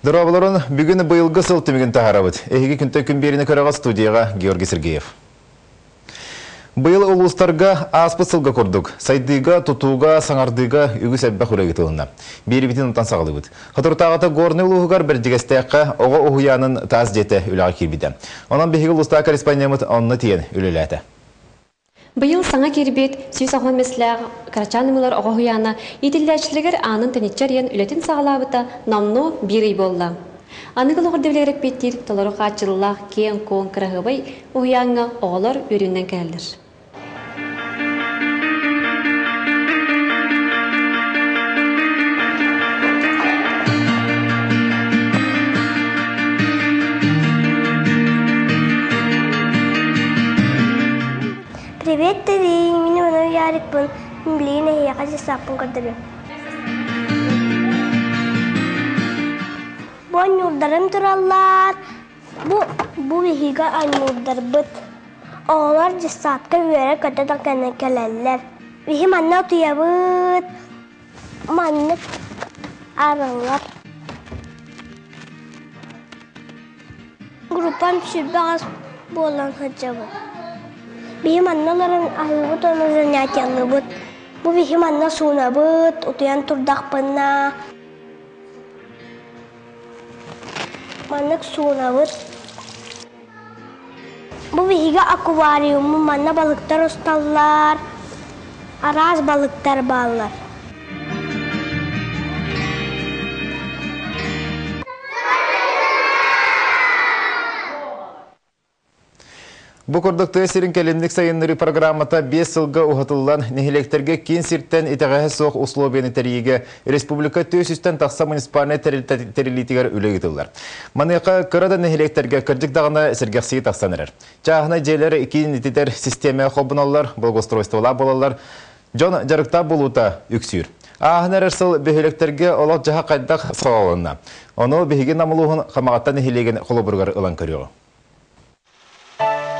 Дорооболорун, бүгүн быйылгы сыл түмүгүн таһаарабыт. Эһиги күнтэн күн биэриини көрөҕө студияҕа Георгий Сергеев. Быйыл улуустарга ааспыт сылга курдук сайдыыга, тутууга, саҥардыыга үгүс элбэх үлэ ыытылынна. Биэрибитин онтон саҕалыыбыт. Соторутааҕыта Горнай улууһугар Бэрдьигэстээххэ оҕо уһуйаанын таас дьиэтэ үлэҕэ киирбитэ. Онон биһиги улуустаах корреспондеммыт онно тиийэн үлэлээтэ. Быйыл саҥа киирбит 190 миэстэлээх кырачаан ымыылар оҕо уһуйаана иитиллээччилэригэр аанын тэниччи арыйан үлэтин саҕалаабыта номнуо биир ый буолла. Аныгы олох ирдэбилигэр эппиэттиир толору хааччыллаах киэҥ-куоҥ кыраһыабай уһуйааҥҥа оҕолор үөрүүнэн кэлэллэр. Привет, Дарин, мин Иванов Ярикпын. Билигин эһиэхэ дьыссааппын көрдөрүөм. Бу анньуурдарым тураллар. Бу бу биһиги анньуурдарбыт. Оҕолор дьыссаапка үөрэ-көтө да кэлэллэр. Биһи манна утуйабыт. Маннык арыллар. Группам 28 буолан сылдьабыт. Биһи манна олорон аһыыбыт уонна занятиелыыбыт. Бу биһи манна суунабыт, утуйан турдахпына маннык суунабыт. Бу биһиги аквариуммут манна балыктар усталлар, араас балыктар бааллар. Бу курдук тыа сирин кэлимник сайыннарыы программата 5 сылга уһатыллан, нэһилиэктэргэ киин сиртэн итэҕэһэ суох условияны тэрийиигэ республика 400-тэн тахса муниципальнай тэриллиитигэр үлэ ыытыллар. Маныаха кыра да нэһилиэктэргэ кырдьык даҕаны сэргэхсийии тахсан эрэр. Чааһынай дьиэлэр киин ититэр систиэмэ холбоналлар, благоустройстволаах буолаллар, дьон дьарыктаах буолуута үксүүр. Ааһан эрэр сыл бөһүөлэктэргэ олох-дьаһах хайдах саҕаланна? Ону биһиги Нам улууһун Хамаҕатта нэһилиэгин холобуругар ылан көрүөҕүҥ.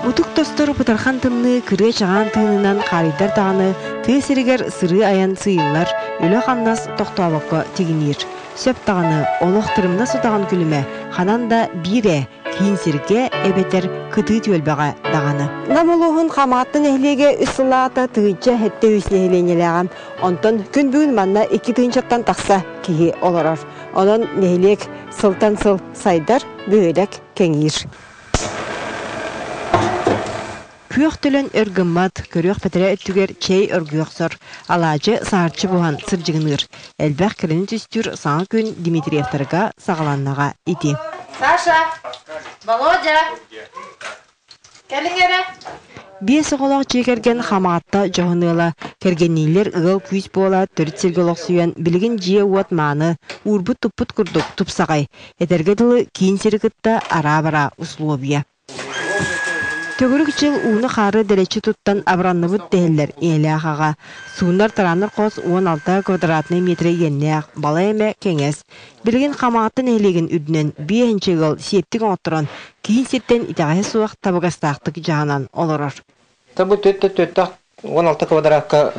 Мутук тостор бытархан тымныы кырыа чаҕаан тыынынан хаарыйдар даҕаны тыа сиригэр сырыы-айан сыыйыллар, үлэ-хамнас тохтообокко тигиниир. Сөп даҕаны, олох тырымнас утаҕын күлүмэ ханан да биир ээ, киин сиргэ эбэтэр кытыы түөлбэҕэ даҕаны. Нам улууһун Хамаҕатта нэһилиэгэ үс сыллааҕыта 1073 нэһилиэнньэлээҕэ. Онтон күн бүгүн манна 2 тыһыынчаттан тахса киһи олорор. Онон нэһилиэк сылтан сыл сайдар, бөһүөлэк кэҥиир. Күөх төлөн өр гыммат, көрүөх бэтэрээ өттүгэр чэй оргуйа охсор, алаадьы саһарчы буһан сырдьыгыныыр. Элбэх кэрэни түстүүр саҥа күн Дмитриевтарга саҕаланнаҕа ити. Саша, Володя, кэлиҥ эрэ. Биэс оҕолоох дьиэ кэргэн Хамаҕатта дьоһун ыала, кэргэннииллэр ыал-күүс буола төрүт сиргэ олохсуйан, билигин дьиэ-уот мааны, уурбут-туппут курдук тупсаҕай. Этэргэ дылы, киин сири кытта араа-бараа услуобуйа. Төгүрүк дьыл ууну-хаары дэлэччи туттан абыранныбыт дэһэллэр ийэлээх аҕа. Суунар-тараанар хос 16 квадратнай миэтэрэ иэннээх, балай эмэ кэҥэс. Билигин Хамаҕатта нэһилиэгин үрдүнэн биэһинчи ыал сиэптик оҥотторон, киин сиртэн итэҕэһэ суох табыгастаахтык дьаһанан олорор. Бу түөрт түөртэх 16 квадратка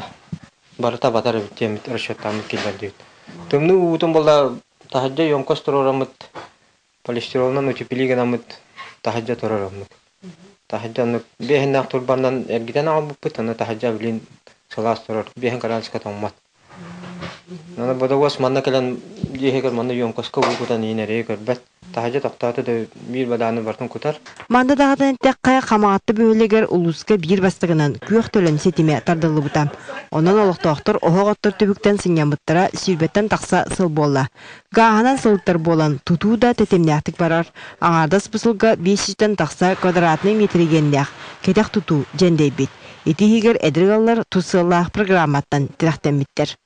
барыта батар эбит диэммит расчеттааммыт киллэрдибит. Тымныы уутун буолла таһырдьа емкость туруораммыт полистиролунан утеплить гынаммыт таһырдьа туруораммыт. Таһырдьа оннук биэһиннээх турбанан эргитэн аҕалбыппыт, аны таһырдьа билин сылаас турар, биэһин кыраадыска тоҥмот. Аны бодобуос манна кэлэн дьиэһигэр манна емкостка уу кутан иин эрэйи көрбөт. Таһырдьа тохтоото да биир бадааны барытын кутар. Манна даҕатан эттэххэ, Хамаҕатта бөһүөлэгэр улууска биир бастакынан күөх төлөн ситимэ тардыллыбыта. Онон олохтоохтор оһох оттор түбүктэн сынньаммыттара сүүрбэттэн тахса сыл буолла. Гааһынан сылыттар буолан, тутуу да тэтимнээхтик барар. Аҥаардас бу сылга 500-тэн тахса квадратнай метр иэннээх кэтэх тутуу дьэндэйбит. Ити иһигэр эдэр ыаллар тус сыаллаах программаттан тирэхтэммиттэр.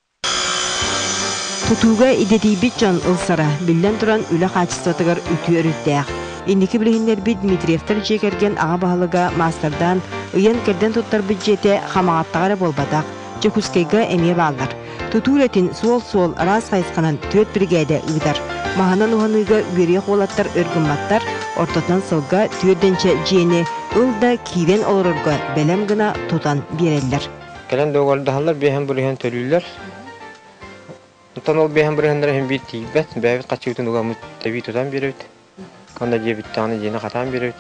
Тутууга идэтийбит дьон ылсара, биллэн туран, үлэ хаачыстыбатыгар үтүө өрүттээх. Инники билиһиннэрбит Дмитриевтэр дьиэ кэргэн аҕа баһылыга маастардаан, ыйан-кэрдэн туттарбыт дьиэтэ Хамаҕаттаҕа эрэ буолбатах, Дьокуускайга эмиэ бааллар. Тутуу үлэтин суол-суол араас хайысханан түөрт биригээдэ ыытар. Маһынан уһаныыга үөрүйэх уолаттар өр гымматтар, ортотунан сылга түөрдэнчэ дьиэни ыл да киирэн олорорго бэлэм гына тутан биэрэллэр. Кэлэн договордаһаллар, биэһэн бүрүһэн төлүүллэр. Оттон ол бэйэм бырыһыннара иһин биир тиийбэт, бэйэбит хаччыбытын угаммыт тэбии тутан биэрэбит. Ханна диэбиттэҕинэ дьиэни хатаан биэрэбит.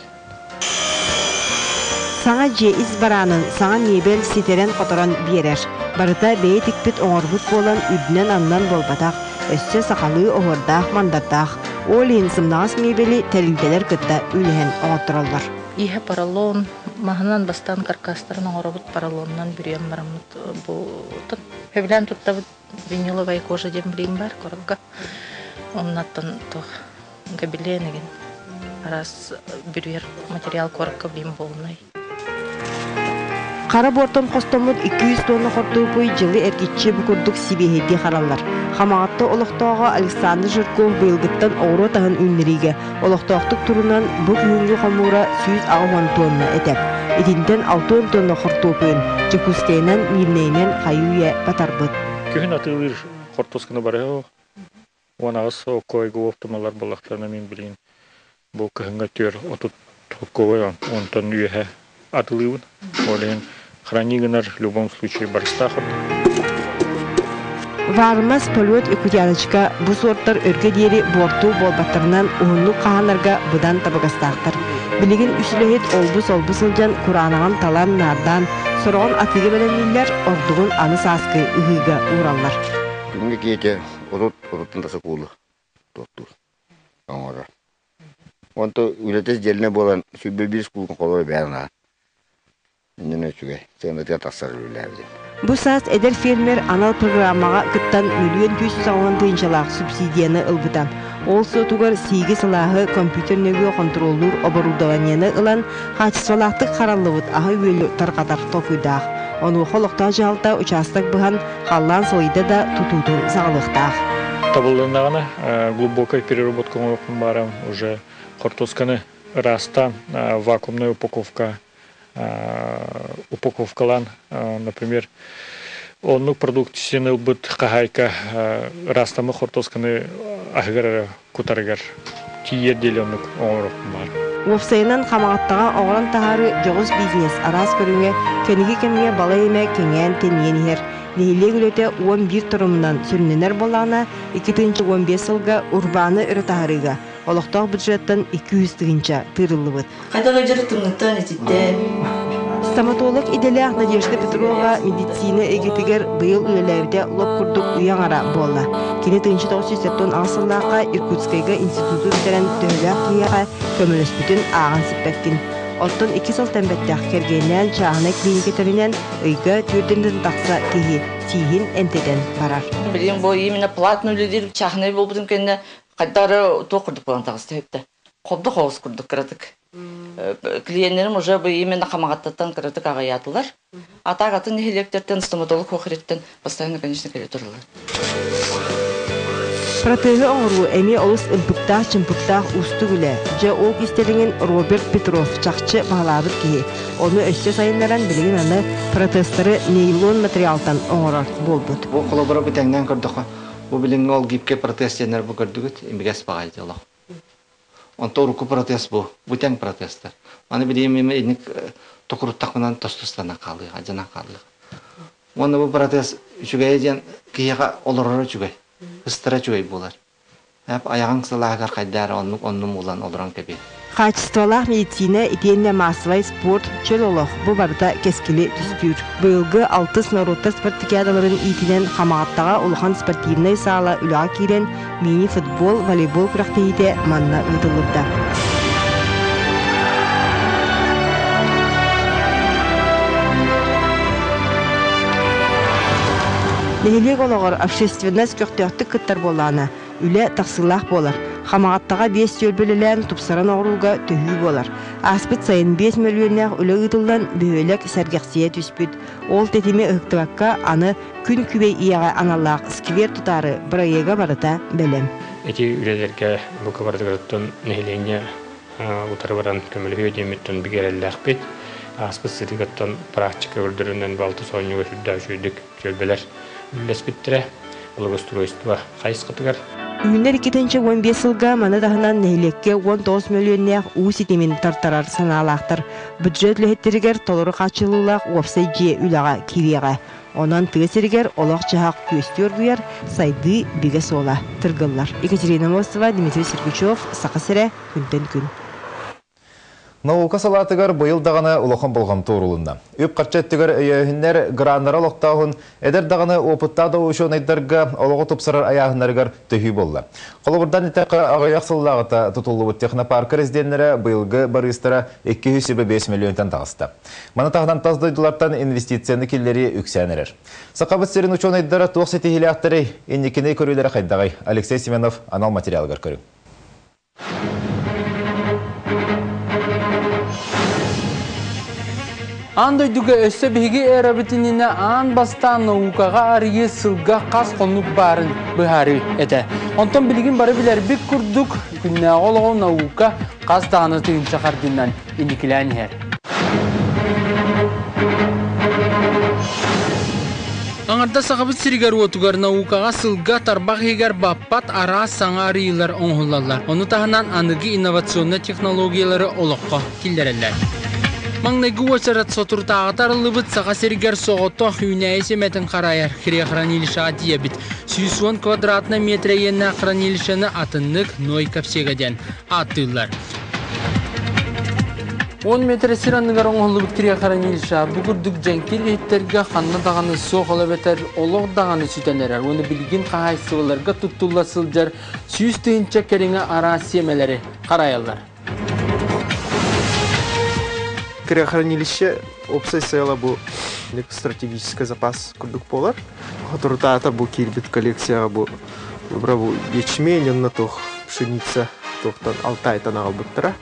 Саҥа дьиэ ис бараанын саҥа миэбэл ситэрэн-хоторон биэрэр. Барыта бэйэ тикпит оҥорбут буолан үрдүнэн-аннынан буолбатах, өссө сахалыы оһуордаах-мандардаах. Ол иһин сымнаҕас миэбэли тэрилтэлэр кытта үлэһэн оҥоттороллор. Иһэ поролон, маһынан бастаан каркастарын оҥоробут, поролонунан бүрүйэн бараммыт бу сөбүлээн туттабыт виниловая кожа диэн билиим бар корокко. Оннаттан туох гобелен игин араас бүрүйэр материал куоракка билим буолунай. Хара буортан хостоммут 200 тонна хортуоппуй дьылы эргиччи бу курдук сибиэһэйдии хараллар. Хамаҕатта олохтооҕо Александр Жирков быйылгыттан оҕуруот аһын үүннэриигэ олохтоохтук турунан бу күһүҥҥү хомуура 180 тонна этэ. Итинтэн 60 тонна хортуоппуйун Дьокуускайынан, Миирнэйинэн хайыы-үйэ батарбыт. Күһүн атыылыыр хортуосканы барыһа 18 оккойга уоптумалар буоллахтарына мин билигин бу кыһыҥҥы түөр 30 оккой онтон үөһэ атылыыбын. Ол иһин храни гынар в любом случае барыстаах ордук. Вармас полет Якутяночка бу суортар өргө диэри буорту буолбаттарынан уһуннук хаһанарга быдан табыгастаахтар. Билигин үс үлэһит олбу-солбу сылдьан кураанаҕын талан наардаан, сороҕун атыыга бэлэмнииллэр, ордугун аны сааскы ыһыыга уураллар. Күҥҥэ киһитэ 30 отуттан тахса куулу туохтуур оҥорор. Онто үлэтэ дьэлинэ буолан 21 куулун холоро бэйэн аҕа. Иннинэ үчүгэй, сыанатыгар тахсар үлэлээбитим. Бу саас эдэр фермер анал программаҕа кыттан мөлүйүөн 180 тыһыынчалаах субсидияны ылбыта. Ол суотугар сииги сылааһы компьютер нөҥүө хонтуруоллуур оборудованиены ылан, хаачыстыбалаахтык хараллыбыт аһы-үөлү тарҕатар толкуйдаах. Онуоха олохтоох дьаһалта учаастак быһан, халлаан сылыйда да тутуутун саҕалыахтаах. Табыллыннаҕына глубокай переработка оҥоруохпун баарам уже хортуосканы ыраастаан вакуумная упаковка упаковкалаан, например, оннук продукцияны ылбыт хаһаайка ыраастаммыт хортуосканы аһыгар эрэ кутарыгар тиийэр диэли оннук оҥоруохпун баар. Уопсайынан, Хамаҕаттаҕа оҥорон таһаарыы дьоҕус бизнес араас көрүҥэ кэнники кэмҥэ балай эмэ кэҥээн тэнийэн иһэр. Нэһилиэк үлэтэ 11 торумунан сүрүннэнэр буоллаҕына, 2015 сылга урбааны өрө таһаарыыга олохтоох бюджеттан 200 тыһыынча тыырыллыбыт. Хайдах ыдьыры тымныттан ититтэн. Стоматолог идэлээх Надежда Петрова медицина эйгэтигэр быйыл үлэлээбитэ лоп курдук үйэ аҥара буолла. Кини 1978 сыллаахха Иркутскайга институту бүтэрэн төһөлөөх киһиэхэ көмөлөспүтүн ааҕан сиппэккин. Оттон икки сылтан бэттэх кэргэнинээн чааһынай клиника тэринэн ыйга түөртэн тахса киһи тииһин эмтэтэн барар. Билигин бу именно платный үлэлиир чааһынай буолбутун кэннэ хайдах эрэ туох курдук буолан таҕыста өттө. Хобдох оҕус курдук кыратык. Клиеннэрим уже бу именно Хамаҕаттаттан кыратык аҕыйаатылар. А так атын нэһилиэктэртэн стоматолог хуохириттэн постоянно, конечно, кэлэ тураллар. Протеһы оҥоруу эмиэ олус ымпыктаах-чымпыктаах уустук үлэ. Дьэ, ол кистэлэҥин Роберт Петров чахчы баһылаабыт киһи. Ону өссө сайыннаран билигин аны протезтары нейлон материалтан оҥорор буолбут. Бу холобура бу тэҥнээн көрдөххө, бу билиҥҥи ол гибкэй протез диэннэр бу көрдүгүт, имигэс баҕайы олох. Онто урукку протез бу, бу тэҥ протезтар. Аны билигин мин инник токуруттахпынан тостустанан хаалыаҕа, дьанан хаалыаҕа. Уонна бу протез үчүгэйэ диэн киһиэхэ олороро үчүгэй, ыстара үчүгэй буолар. Айаҕыҥ сылааһыгар хайдаа эрэ оннук оннум булан олорон кэбиһ. Хаачыстыбалаах медицина итиэннэ маассабай спорт, чөл олох бу барыта кэскили түстүүр. Быйылгы алтыс норуоттар спартакиадаларын иитинэн Хамаҕаттаҕа улахан спортивнай саала үлэҕэ киирэн, мини-футбол, волейбол күрэхтэһиитэ манна ыытыллыбыта. Нэһилиэк олоҕор общественность көхтөөхтүк кыттар буоллаҕына, үлэ тахсыылаах буолар. Хамаҕаттаҕа биэс түөлбэлэлээн тупсаран оҥорууга төһүү буолар. Ааспыт сайын 5 мөлүйүөннээх үлэ ыытыллан, бөһүөлэк сэргэхсийэ түспүт. Ол тэтими ыһыктыбакка, аны күн күбэй ийэҕэ аналлаах сквер тутаары бырайыага барыта бэлэм. Ити үлэлэргэ бука барытыгар нэһилиэнньэ утары баран көмөлөһүө диэммиттэн бигэ эрэллээхпит. Ааспыт сырыыгаттан практика көрдөрүнэн балты оонньууга сүрдээх үчүгэйдик түөлбэлэр үллэспиттэрэ. Благоустройство хайысхатыгар. Үүнэр 2015 сылга маны таһынан нэһилиэккэ 19 мөлүйүөннээх уу ситимин тартарар санаалаахтар. Бюджет үлэһиттэригэр толору хааччыллыылаах уопсай дьиэ үлэҕэ киириэҕэ. Онон тыа сиригэр олох-дьаһах күөстүү оргуйар, сайдыы бигэ суола тыргыллар. Екатерина Мостова, Дмитрий Сергучев, Саха сирэ, күнтэн күн. Наука салаатыгар быйыл даҕаны улахан болҕомто уурулунна. Үп-харчы өттүгэр өйөөһүннэр граннара олохтооһун эдэр даҕаны опыттаах да учуонайдарга олоҕу тупсарар айааһыннарыгар төһүү буолла. Холобурдан эттэххэ, аҕыйах сыллааҕыта тутуллубут технопарка резиденнэрэ быйылгы барыыстара 225 миллионтан таҕыста. Маны таһынан тас дойдулартан инвестицияны киллэрии үксээн эрэр. Сахабыт сирин учуонайдара туох ситиһиилээхтэрий, инникини көрүүлэрэ хайдаҕый? Алексей Семенов анал материалыгар көрүҥ. Аан дойдуга өссө биһиги эрабыт иннинэ аан бастаан наукаҕа арыйыы сылга хас хонук баарын быһаарыы этэ. Онтон билигин бары билэрбит курдук, күннээҕи олоҕу наука хас даҕаны тыһыынча хардыынан инникилээн иһэр. Аҥардас Сахабыт сиригэр-уотугар наукаҕа сылга тарбах иһигэр баппат араас саҥа арыйыылар оҥоһуллаллар. Ону таһынан аныгы инновационнай технологиялары олоххо киллэрэллэр. Маҥнайгы уочарат соторутааҕыта арыллыбыт Саха сиригэр соҕотох үүнээйи симэтин харайар хрехранилищеҕа тиийэбит. 110 квадратнай метр иэннээх хранилищены атыннык Ной ковчега диэн ааттыыллар. 10 метр сир анныгар оҥоһуллубут криохранилища бу курдук дьэҥкир иһиттэргэ ханна даҕаны суох ол эбэтэр олох даҕаны сүтэн эрэр уонна билигин хаһаайыстыбаларга туттулла сылдьар 100 тыһыынча кэриҥэ араас сиэмэлэри харайаллар. Криохранилище уопсай сыала бу стратегический запас курдук буолар. Соторутаата бу киирбит коллекцияҕа бу бу ячмень онно туох пшеница туохтан Алтайтан аҕалбыттара.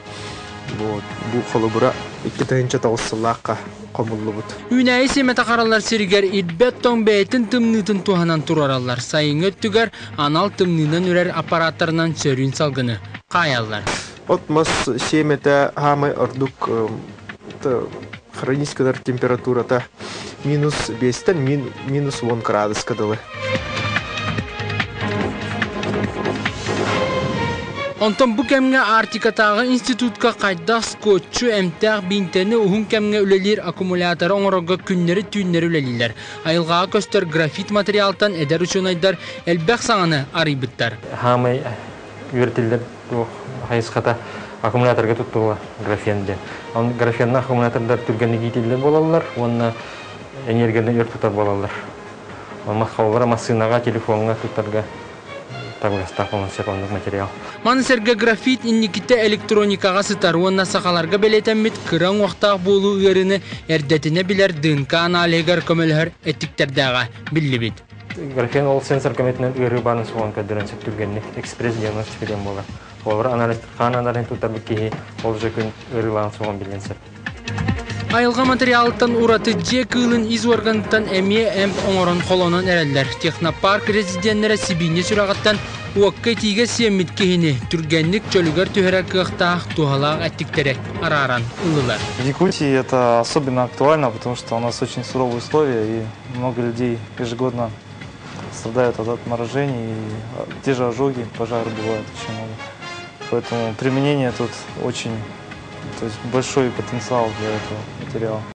Бу бу холобура 2009 сыллаахха хомуллубут. Үүнээйи сиэмэтэ хараллар сиригэр ирбэт тоҥ бэйэтин тымныытын туһанан туруораллар. Сайыҥҥы өттүгэр анал тымныынан үрэр аппараттарынан сөрүүн салгыны хаайаллар. От мас сиэмэтэ хаамай ордук хронический температурата минус 5 минус 10 градуска дылы. Онтон бу кэмҥэ Арктикатааҕы институтка хайдах скотчу эмтээх биинтэни уһун кэмҥэ үлэлиир аккумуляторы оҥорорго күннэри-түүннэри үлэлииллэр. Айылҕаҕа көстөр графит материалтан эдэр учуонайдар элбэх саҥаны арыйбыттар. Хаамай үөрэтиллэр хайысхата аккумуляторга туттулла графен диэн. Он графенна аккумулятордар түргэнник иитиллэр буолаллар уонна энергияны өр тутар буолаллар. Холобура массыынаҕа, телефоҥҥа туттарга табыгастаах болуон сөп оннук материал. Маны сэргэ графит инникитэ электроникаҕа сытар уонна сахаларга бэлиэтэммит кыра уҥуохтаах буолуу ыарыыны эрдэтинэ билэр ДНК аналиһыгар көмөлөһөр эттиктэрдээҕэ биллибит. Графен ол сенсор көмөтүнэн ыарыы баарын суоҕун көрдөрөн сөп түргэнник экспресс-диагностика диэн буолар. Холобура анализ хаан аналиһын туттарбыт киһи ол же күн ыарыылааҕын суоҕун билиэн сөп. Айылҕа материалыттан ураты дьиэ кыылын ис уорганыттан эмиэ эмп оҥорон холонон эрэллэр. Технопарк резиденнэрэ сибиинньэ сүрэҕиттэн уокка итиигэ сиэммит киһини түргэнник чөлүгэр түһэрэр кыахтаах туһалаах эттиктэри арааран ыллылар. В Якутии это особенно актуально, потому что у нас очень суровые условия, и много людей ежегодно страдают от отморожений, и те же ожоги, пожары бывают очень много. Поэтому применение тут очень, то есть большой потенциал для этого материала.